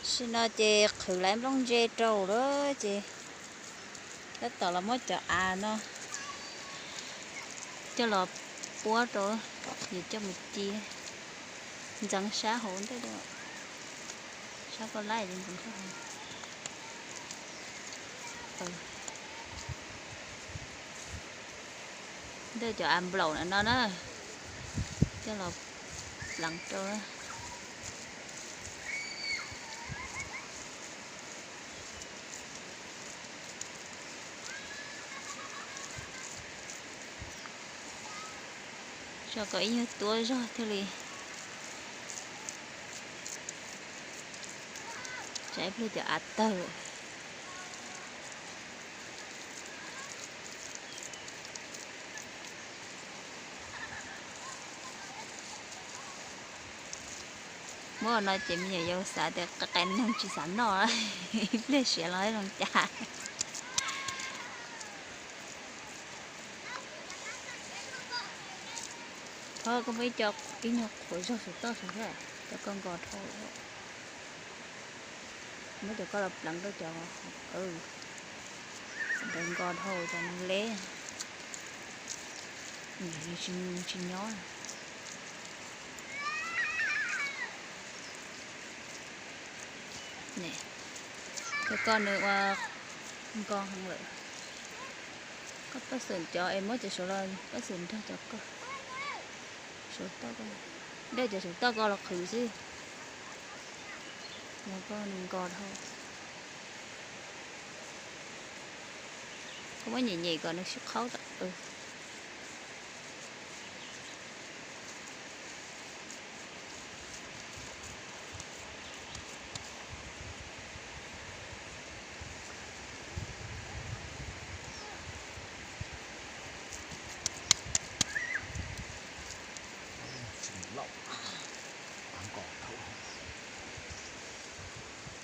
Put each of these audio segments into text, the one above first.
Tam sim no ces qhwv lawv nplooj ntse rau lawm ces tab tom los muab cov av no coj los puab rau, yuav coj mus ci ntxeev sab hauv ntej, sab koj lab ntxeev sab hauv. Ntawm cov av nplaum na no na, coj los pleev rau. Tso kom ib nyuag tuab zog thiaj li, tsam ib pliag cov av tawg. Muab no ces me nyuam yaus xav tias qias qias neeg tsis xav noj, ib pliag siav los zoo cas. Thov koj muab ib co ib nyuag qhuav zog saum toj saud thiab, cov koj nkos dhau. Muab cov koj los pleev rau cov, ntawd nkos dhau cov no leb, tsis nyob. Cov koj nws ua nkos heev lawm. Koj pab xwm cov es muab cov saud los pab xwm nrog cov koj. Saum toj koj, dej cov saum toj koj los qhwv xwb. Los koj nws nkos dhau. Koj muab nyem nyem kom nws sib qhaub tom.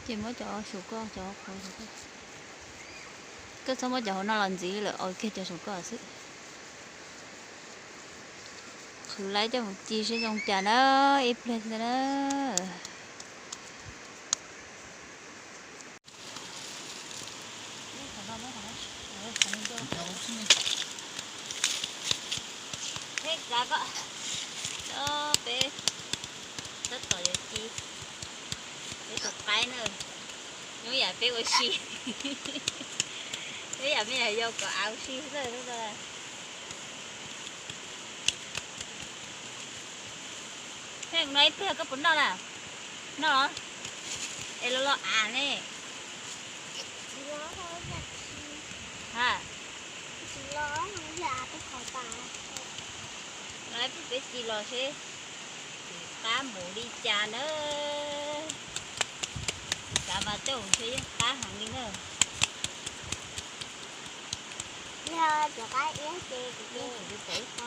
Ces muab cov saum koj, cov qhuav saum koj. Koj txhob muab cov hauv no los ntxiv lawm, ua kiag cov saum koj xwb. Qhwv lawv coj mus ci seb zoo cas na, ib pliag ntag na. Peb xav koj, peb tab tom yuav ci peb tus qaib na, hnub yam peb ua si, hnub yam me nyuam yaus kom av ua si xwb. Pheej no ib pliag koj puas noj na? Noj los? Es los los av ne. Ha. Los ib pliag peb ci los seb tus qab mus li cas na. Kav mas tej zaum ntshe yeej qab heev li na. Yog cov qab iab ces kuv, kuv tawm ib qho.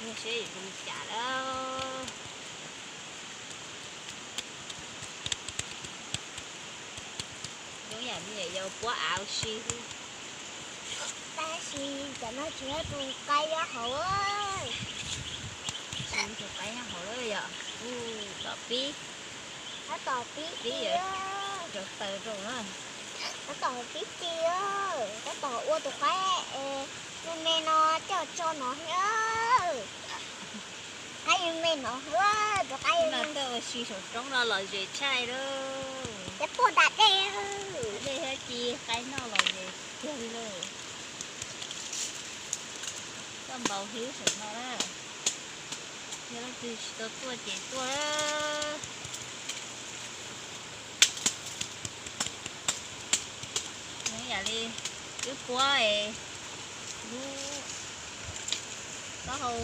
Yog seb zoo li cas lawm. Zoo yam me nyuam yaus puab av ua si xwb. Tab sis cov no tsis yog tus qaib nyob hauv, tsis yog tus qaib nyob hauv lawm yom. Tab tom pib, tab tom pib ci, rau taws rau na. Tab tom pib ci, tab tom ua tus qaib me me no coj tso no thiab. Qaib me me no, tus qaib no tuaj ua si saum roob no lom zem tshaj lawm. Cov tuaj nram dej, dej thiab ci qaib noj lom zem tiag li lawm. Tuaj npau hlwb saum no na. Yog leej twg tsis tau tuaj ces tuaj. Zoo yam li wb puab es lub taub hau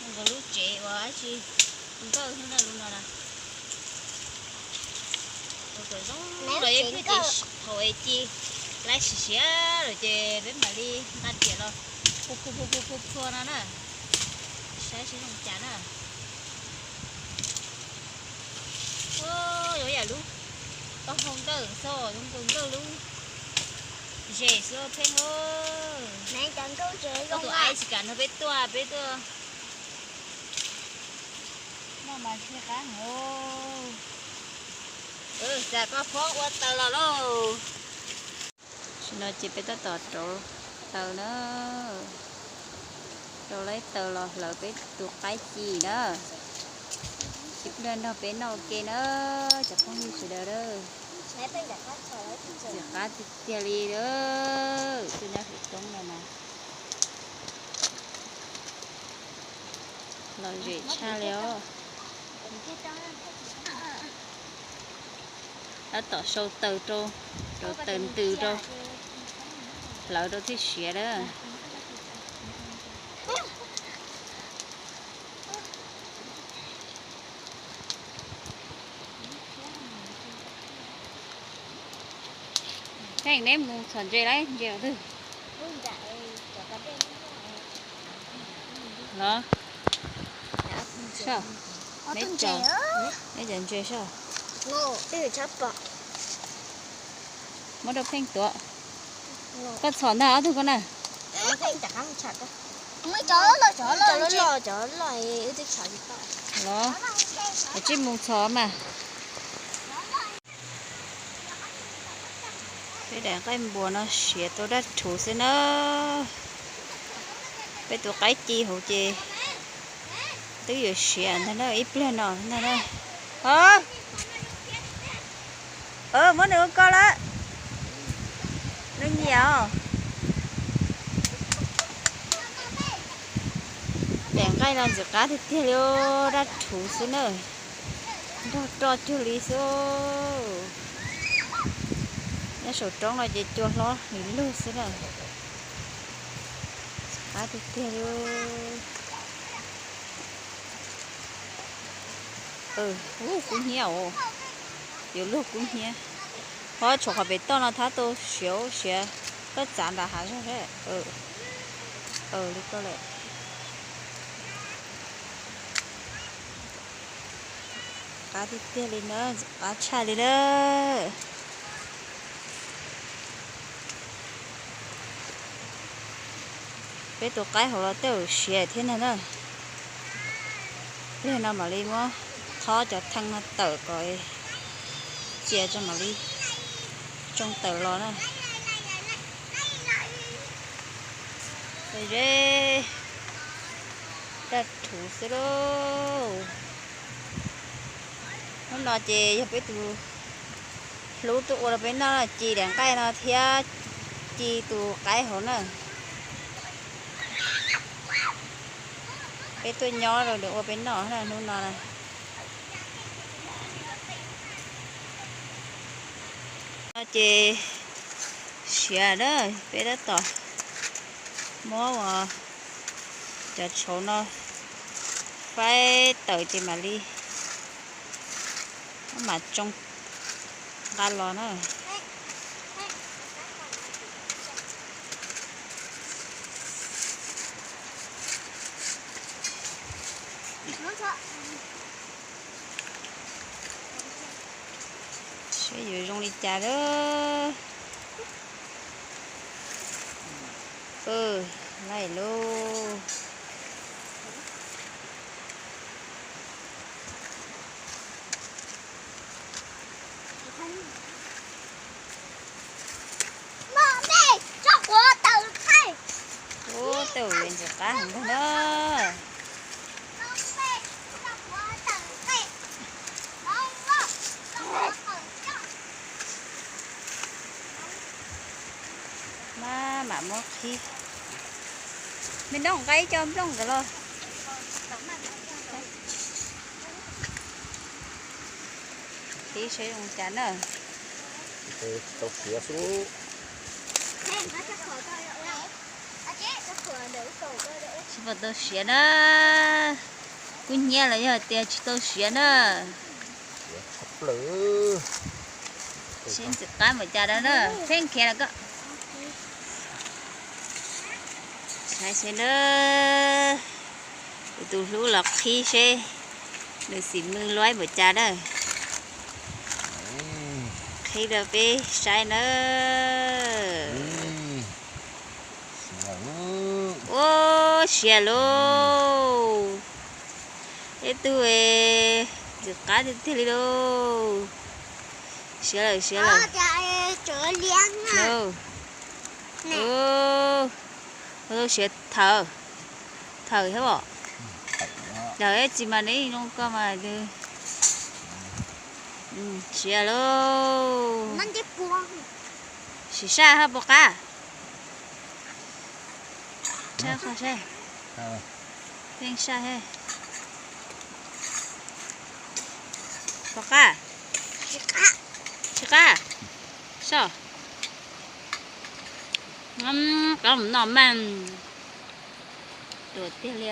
nkaus lub tsev uas dab tsi nkawj xwb na lub no na. Ua kom zoo los ib pliag ces thaum es ci laib siav siav lawm ces peb mam li nqa riam los phua phua phua phua phua no na. Saib seb zoo cas na. Ua, zoo yam lub taub hau nkawj xwb, zoo nkaus nkawj lub zes xwb Pheej. Tus ai tsis kam nrog peb tuaj, peb tuaj. Noj mas ntxim qab heev. Xav koj phob ua taws los lauj. Tam sim no ces peb tab tom rauv taws na. Rauv lawm taws los hlawv peb tus qaib ci na. Ib pliag nrog peb noj ua ke na, cov phooj ywg sawv daws. Ntxim qab tiag tiag li lawm, tuaj nyob hauv roob no mas lom zem tshaj li os. Tab tom sau taws rau, rau taws ntws rau, hlawv rau thiaj siav na. Pheej, neb mus txhom ntses lauj, ntses qhov twg? Los, neb cov ntses soj. Muab rau Pheej tuav. Koj txhom ntag ob tug ko na. Los, kav tsij mus txhom mas. Peb daim nqaij npuas no siav tau daj rhuv xwb na. Peb tus qaib ci hauv ces twb yuav siav ntag na, ib pliag no ntag na. Muab nws ua koj lawm. Nws nyiam os. Daim nqaij no ntxim qab tiag tiag li, daj rhuv xwb na. Nrog roj cuag li xwb. Nyob saum roob no ces cua hlob li lug xwb na. Ntxim qab tiag tiag li. Ub, kub hnyiab os. Yuav luag kub hnyiab. Ho tshuav qhov pem toj no thab tau siav siav, koj txav nram hav zog thiab. Li koj lawm. Qab tiag tiag li na, qab tshaj li na. Peb tus qaib hauv los tej zaum siav thiab ntag na. Pliag no mam li muab thob cov thee no tawm kom cia tso mam li tsoo taws los na. Zeb daj rhuv xwb lauj. Hnub no ces yog peb tus hlub tuaj ua rau peb noj, ci daim nqaij no thiab ci tus qaib hauv na. Peb tuaj nyob rau nws ua peb noj na hnub no na. No ces siav na, peb tab tom muab cov tshauv no faib tawm ces mam li mam tsoo nqa los na. Seb yuav zoo li cas lawm. Laij lauj. Ub, tej zaum yuav ntxim qab heev ntag na. Maj mam muab qhib. Me noj nqa ib co nplooj ntawd los. Qhib seb zoo cas na. Tsis tau siav xwb. Tsis pom tau siav na. Kub hnyiab los yog tias tsis tau siav na. Seb ntxim qab npaum cas na. Pheej khiav los koj. Saib seb na. Kuv tus hlub los qhib seb nws xim mws luaib npaum cas na. Qhib rau peb saib na. Siav lauj. Ib tug ntxim qab tiag tiag li lauj. Siav lawm, siav lawm. Siav thawm, thawm thiab os. Lawm tsis mas neb zoo koj mas. Siav lauj. Sim saj hab puas qab. Pheej saj he. Puas qab? Tsis qab. Soj. Qab mus noj mas. Ruam tiag li.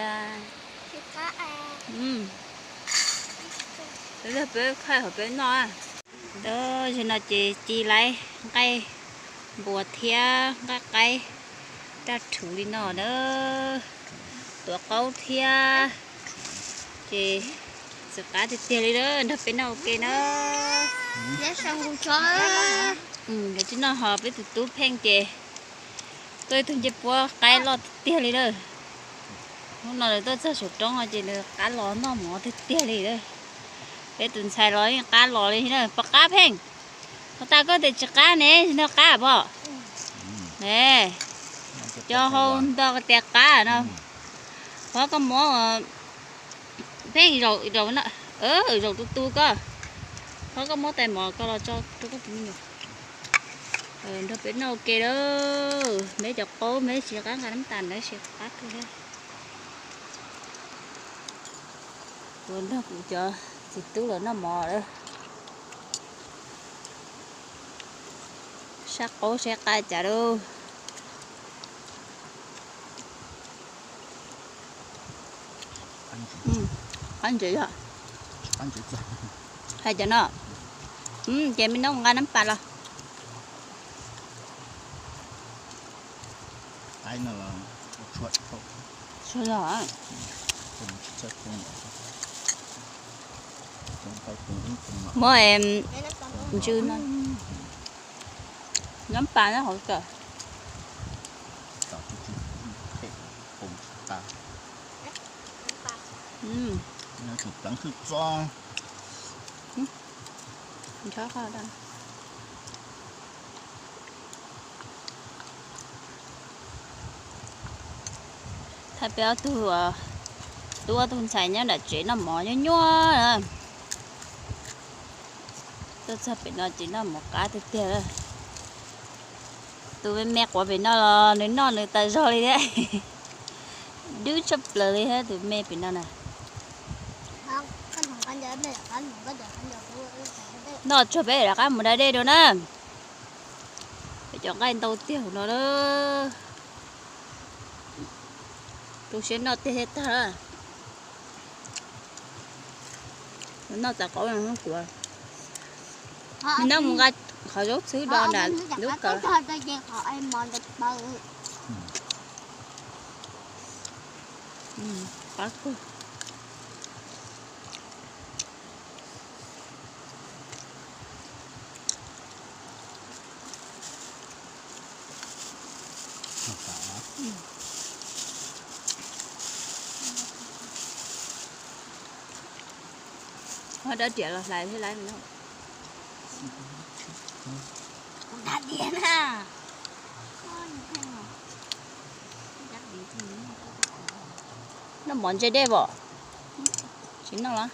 Peb, peb khaij hov peb noj. Zaum no ces ci lawv nqaij npua thiab nqaij qaib raj rhuv li no na. Tuav qaub thiab. Ces ntxim qab tiag tiag li na, nrog peb noj ua ke na. Lawv tsis noj hos peb tus tub Pheej ces tuaj ib tug ncej puab qaib loj tiag tiag li na. Hnub no nws tuaj txog saum roob no ces nws qab los noj mov tiag tiag li na. Peb tus ntxhais los yeej qab los li na. Puas qab Pheej? Hov tas koj tias tsis qab ne, noj qab pom ne. Cov hau ntog tias qab no. Qhov koj muab Pheej zaum, zaum tu tu koj. Qhov koj muab tais mov koj los tso rau koj tus me nyuam. Nrog peb noj ua ke lawm, meb cov qaub meb tsis qab nqa nab tas ntawd tsis qab kawg thiab. Ua nrog kuv cov txiv tub los noj mov lawm. Sab qaub saib qab cas lauj. Qab ntses yog. Hais cov no. Ces me noob nqa nab pas los. Muab ntsw no. Nab pas nyob hauv kawm. Thaij peb ob tug, tub ob tug ntxhais nyob nram tsev noj mov nyuaj nyuaj. Tuaj txog pem no ces noj mov qab tiag tiag. Tus me me quav pem no los nws noj nws tas zog li thiab. Dub tshaj plaws li thiab tus me pem no na. Noj tsuag peb rov qab mus da dej dua na. Peb cov nqaij ntau tiag no. Tu siab noj tiag thiab tag. Noj tas qaub no kuv. Noj mus nqa qhov zaub txhwb do nram lub kawm. Qab kawg. Ho dab diam los hlais thiab lawm no. Noj mov ntse dej pom. Tsis noj los.